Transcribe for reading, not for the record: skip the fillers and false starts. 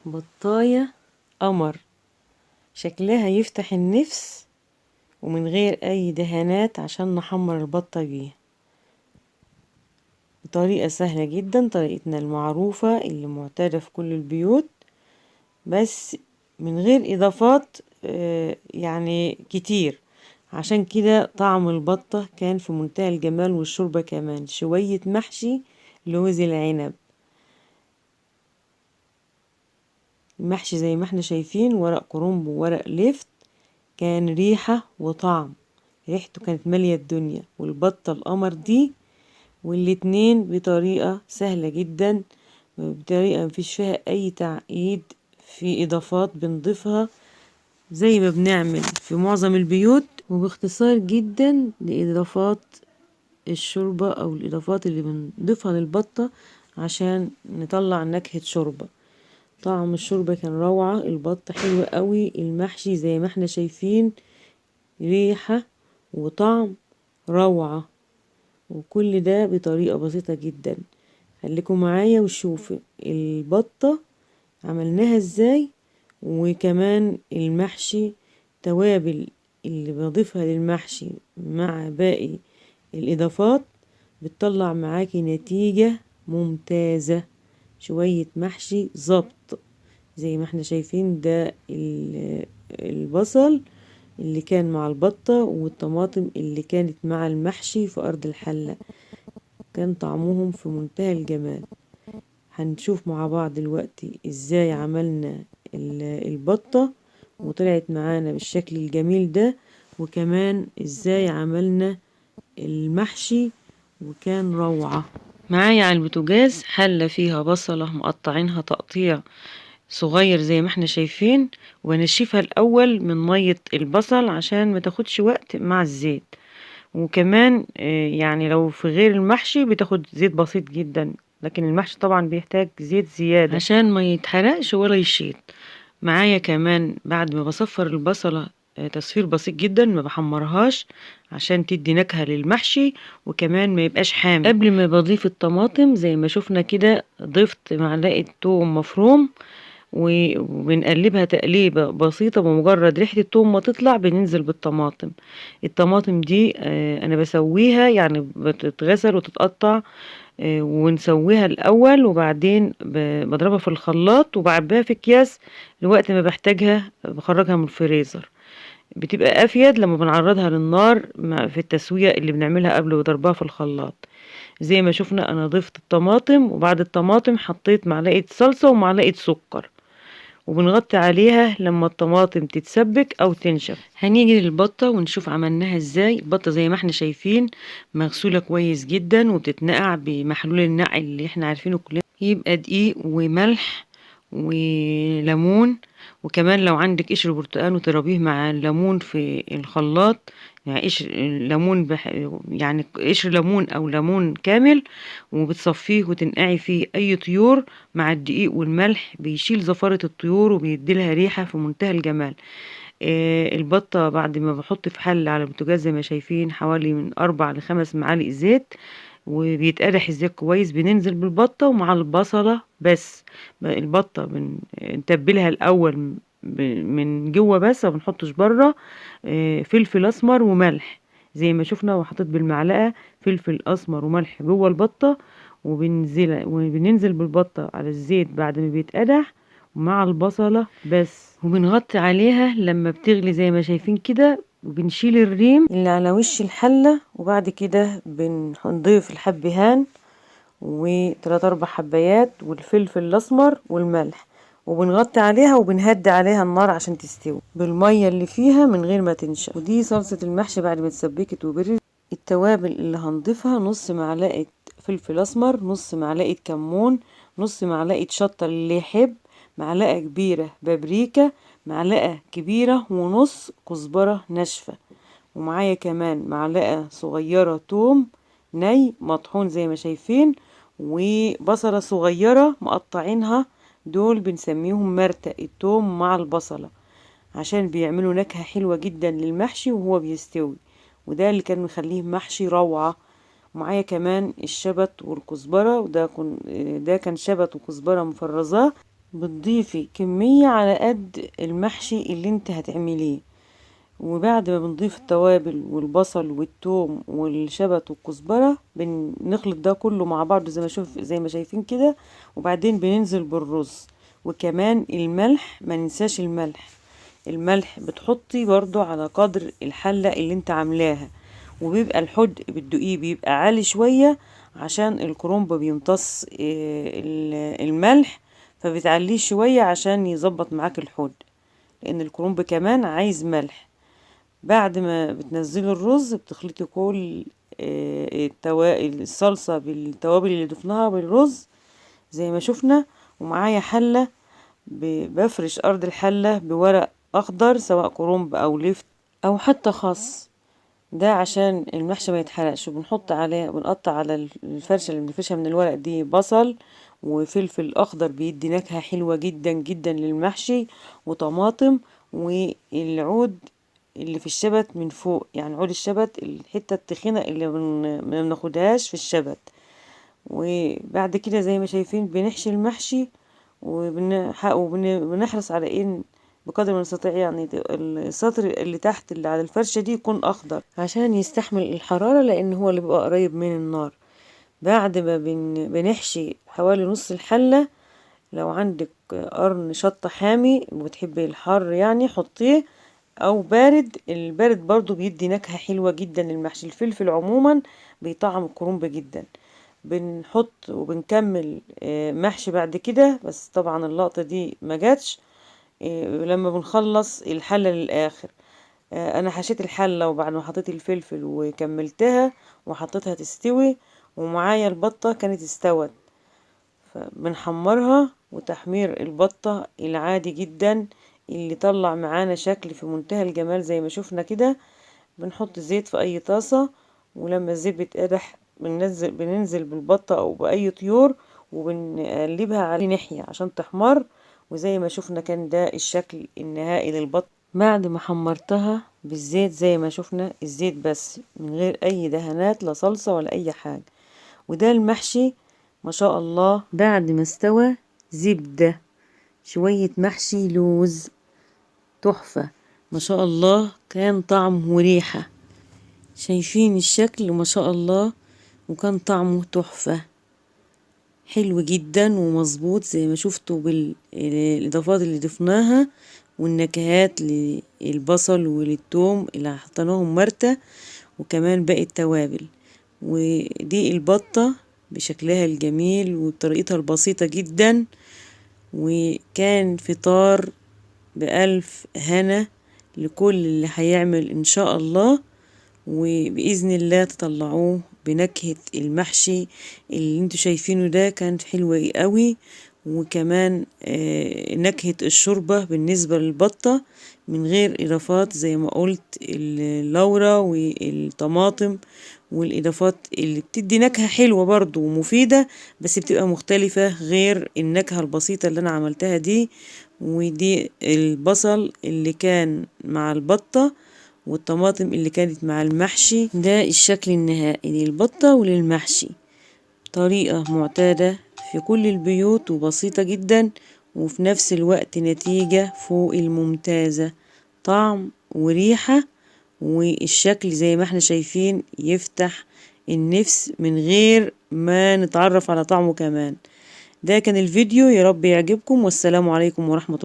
بطاية قمر شكلها يفتح النفس ومن غير اي دهانات عشان نحمر البطة بيها بطريقة سهلة جدا، طريقتنا المعروفة اللي معتادة في كل البيوت، بس من غير اضافات يعني كتير. عشان كده طعم البطة كان في منتهى الجمال، والشوربة كمان. شوية محشي لوز العنب، المحشي زي ما احنا شايفين ورق كرنب وورق لفت، كان ريحة وطعم، ريحته كانت مالية الدنيا. والبطة القمر دي، والاتنين بطريقة سهلة جدا، بطريقة مفيش فيها اي تعقيد في اضافات بنضيفها زي ما بنعمل في معظم البيوت، وباختصار جدا لإضافات الشوربة أو الإضافات اللي بنضيفها للبطة عشان نطلع نكهة شوربة. طعم الشوربة كان روعة، البطة حلوة قوي، المحشي زي ما احنا شايفين ريحة وطعم روعة، وكل ده بطريقة بسيطة جدا. خليكم معايا وشوفوا البطة عملناها ازاي، وكمان المحشي توابل اللي بضيفها للمحشي مع باقي الإضافات بتطلع معاكي نتيجة ممتازة. شوية محشي ظبط زي ما احنا شايفين، ده البصل اللي كان مع البطة والطماطم اللي كانت مع المحشي في أرض الحلة، كان طعمهم في منتهى الجمال. هنشوف مع بعض دلوقتي ازاي عملنا البطة وطلعت معانا بالشكل الجميل ده، وكمان ازاي عملنا المحشي وكان روعة. معايا على البوتاجاز حلة فيها بصلة مقطعينها تقطيع صغير زي ما احنا شايفين، ونشفها الأول من مية البصل عشان ما تاخدش وقت مع الزيت، وكمان يعني لو في غير المحشي بتاخد زيت بسيط جدا، لكن المحشي طبعا بيحتاج زيت زيادة عشان ما يتحرقش ولا يشيط. معايا كمان بعد ما بصفر البصلة تصفير بسيط جدا، ما بحمرهاش عشان تدي نكهة للمحشي وكمان ما يبقاش حامي. قبل ما بضيف الطماطم زي ما شفنا كده ضفت معلقة توم مفروم، وبنقلبها تقليبة بسيطة، بمجرد ريحة التوم ما تطلع بننزل بالطماطم. الطماطم دي انا بسويها، يعني بتتغسل وتتقطع، ونسويها الاول، وبعدين بضربها في الخلاط وبعبيها في اكياس لوقت ما بحتاجها بخرجها من الفريزر. بتبقى افيد لما بنعرضها للنار في التسوية اللي بنعملها قبل ضربها في الخلاط. زي ما شفنا انا ضفت الطماطم، وبعد الطماطم حطيت معلقة صلصة ومعلقة سكر، وبنغطي عليها لما الطماطم تتسبك او تنشف. هنيجي للبطة ونشوف عملناها ازاي. البطة زي ما احنا شايفين مغسولة كويس جدا، وبتتنقع بمحلول النقع اللي احنا عارفينه كلنا، يبقى دقيق وملح وليمون، وكمان لو عندك قشر برتقال وتضربيه مع الليمون في الخلاط، يعني قشر ليمون يعني قشر ليمون او ليمون كامل، وبتصفيه وتنقعي فيه اي طيور مع الدقيق والملح، بيشيل زفارة الطيور وبيديلها ريحة في منتهى الجمال. البطة بعد ما بحط في حلة على البوتاجاز زي ما شايفين حوالي من 4 ل5 معالق زيت، وبيتقدح الزيت كويس، بننزل بالبطة ومع البصلة بس. البطة بنتبلها الأول من جوه بس، ما بنحطش بره. فلفل أسمر وملح زي ما شفنا، وحطيت بالمعلقة فلفل أسمر وملح جوه البطة، وبننزل بالبطة على الزيت بعد ما بيتقدح مع البصلة بس، وبنغطي عليها لما بتغلي زي ما شايفين كده، وبنشيل الريم اللي على وش الحلة، وبعد كده بنضيف الحبهان وتلات 4 حبايات والفلفل الأسمر والملح، وبنغطي عليها وبنهدي عليها النار عشان تستوي بالمية اللي فيها من غير ما تنشف. ودي صلصة المحشي بعد ما اتسبكت وبردت. التوابل اللي هنضيفها نص معلقة فلفل أسمر، نص معلقة كمون، نص معلقة شطة اللي يحب، معلقة كبيرة بابريكا، معلقة كبيرة ونص كزبرة ناشفة، ومعايا كمان معلقة صغيرة توم ني مطحون زي ما شايفين، وبصلة صغيرة مقطعينها، دول بنسميهم مرتة التوم مع البصلة عشان بيعملوا نكهة حلوة جدا للمحشي وهو بيستوي، وده اللي كان مخليه محشي روعة. ومعايا كمان الشبت والكزبرة، وده ده كان شبت وكزبرة مفرزاه. بتضيفي كمية على قد المحشي اللي انت هتعمليه. وبعد ما بنضيف التوابل والبصل والثوم والشبت والكزبرة بنخلط ده كله مع بعض زي ما شايفين كده. وبعدين بننزل بالرز، وكمان الملح، ما ننساش الملح. الملح بتحطي برضو على قدر الحلة اللي انت عاملاها، وبيبقى الحدق بتدوقيه بيبقى عالي شوية عشان الكرنب بيمتص الملح، فبتعليه شوية عشان يظبط معاك الحدق، لان الكرنب كمان عايز ملح. بعد ما بتنزلي الرز بتخلطي كل الصلصة بالتوابل اللي ضفناها بالرز زي ما شفنا. ومعايا حلة بفرش أرض الحلة بورق أخضر، سواء كرنب أو لفت أو حتى خس، ده عشان المحشي ما يتحرقش. وبنحط عليه، بنقطع على الفرشة اللي بنفرشها من الورق دي بصل وفلفل أخضر بيدي نكهة حلوة جدا جدا للمحشي، وطماطم، والعود اللي في الشبت من فوق، يعني عود الشبت الحتة التخينة اللي ما بناخدهاش في الشبت. وبعد كده زي ما شايفين بنحشي المحشي، وبنحرص على ان بقدر ما نستطيع يعني السطر اللي تحت اللي على الفرشة دي يكون اخضر عشان يستحمل الحرارة، لان هو اللي بيبقى قريب من النار. بعد ما بنحشي حوالي نص الحلة، لو عندك قرن شطة حامي وبتحبي الحر يعني حطيه، او بارد، البارد برضو بيدي نكهة حلوة جدا للمحشي. الفلفل عموما بيطعم الكرنب جدا. بنحط وبنكمل محشي بعد كده، بس طبعا اللقطة دي ما جاتش لما بنخلص الحلة للآخر. انا حشيت الحلة وبعد ما حطيت الفلفل وكملتها وحطيتها تستوي، ومعايا البطة كانت استوت، فبنحمرها. وتحمير البطة العادي جدا اللي طلع معانا شكل في منتهى الجمال زي ما شفنا كده. بنحط زيت في اي طاسة، ولما الزيت بيتقدح بننزل بالبطة او باي طيور وبنقلبها على ناحية عشان تحمر. وزي ما شفنا كان ده الشكل النهائي للبط بعد ما حمرتها بالزيت زي ما شفنا، الزيت بس من غير اي دهانات لا صلصة ولا اي حاجة. وده المحشي ما شاء الله بعد ما استوى زبدة، شوية محشي لوز تحفة ما شاء الله، كان طعمه وريحة، شايفين الشكل ما شاء الله، وكان طعمه تحفة حلو جدا ومظبوط زي ما شفتوا بالإضافات اللي ضفناها والنكهات للبصل وللثوم اللي حطيناهم مرتة، وكمان باقي التوابل. ودي البطة بشكلها الجميل وبطريقتها البسيطة جدا، وكان فطار بألف هنا لكل اللي هيعمل إن شاء الله، وبإذن الله تطلعوه بنكهة المحشي اللي انتوا شايفينه ده، كان حلو قوي. وكمان نكهة الشوربة بالنسبة للبطة من غير إضافات زي ما قلت، اللورة والطماطم والإضافات اللي بتدي نكهة حلوة برضو ومفيدة، بس بتبقى مختلفة غير النكهة البسيطة اللي أنا عملتها دي. ودي البصل اللي كان مع البطة والطماطم اللي كانت مع المحشي. ده الشكل النهائي للبطة وللمحشي، طريقة معتادة في كل البيوت وبسيطة جدا، وفي نفس الوقت نتيجة فوق الممتازة، طعم وريحة والشكل زي ما احنا شايفين يفتح النفس من غير ما نتعرف على طعمه كمان. ده كان الفيديو، يا رب يعجبكم، والسلام عليكم ورحمة الله.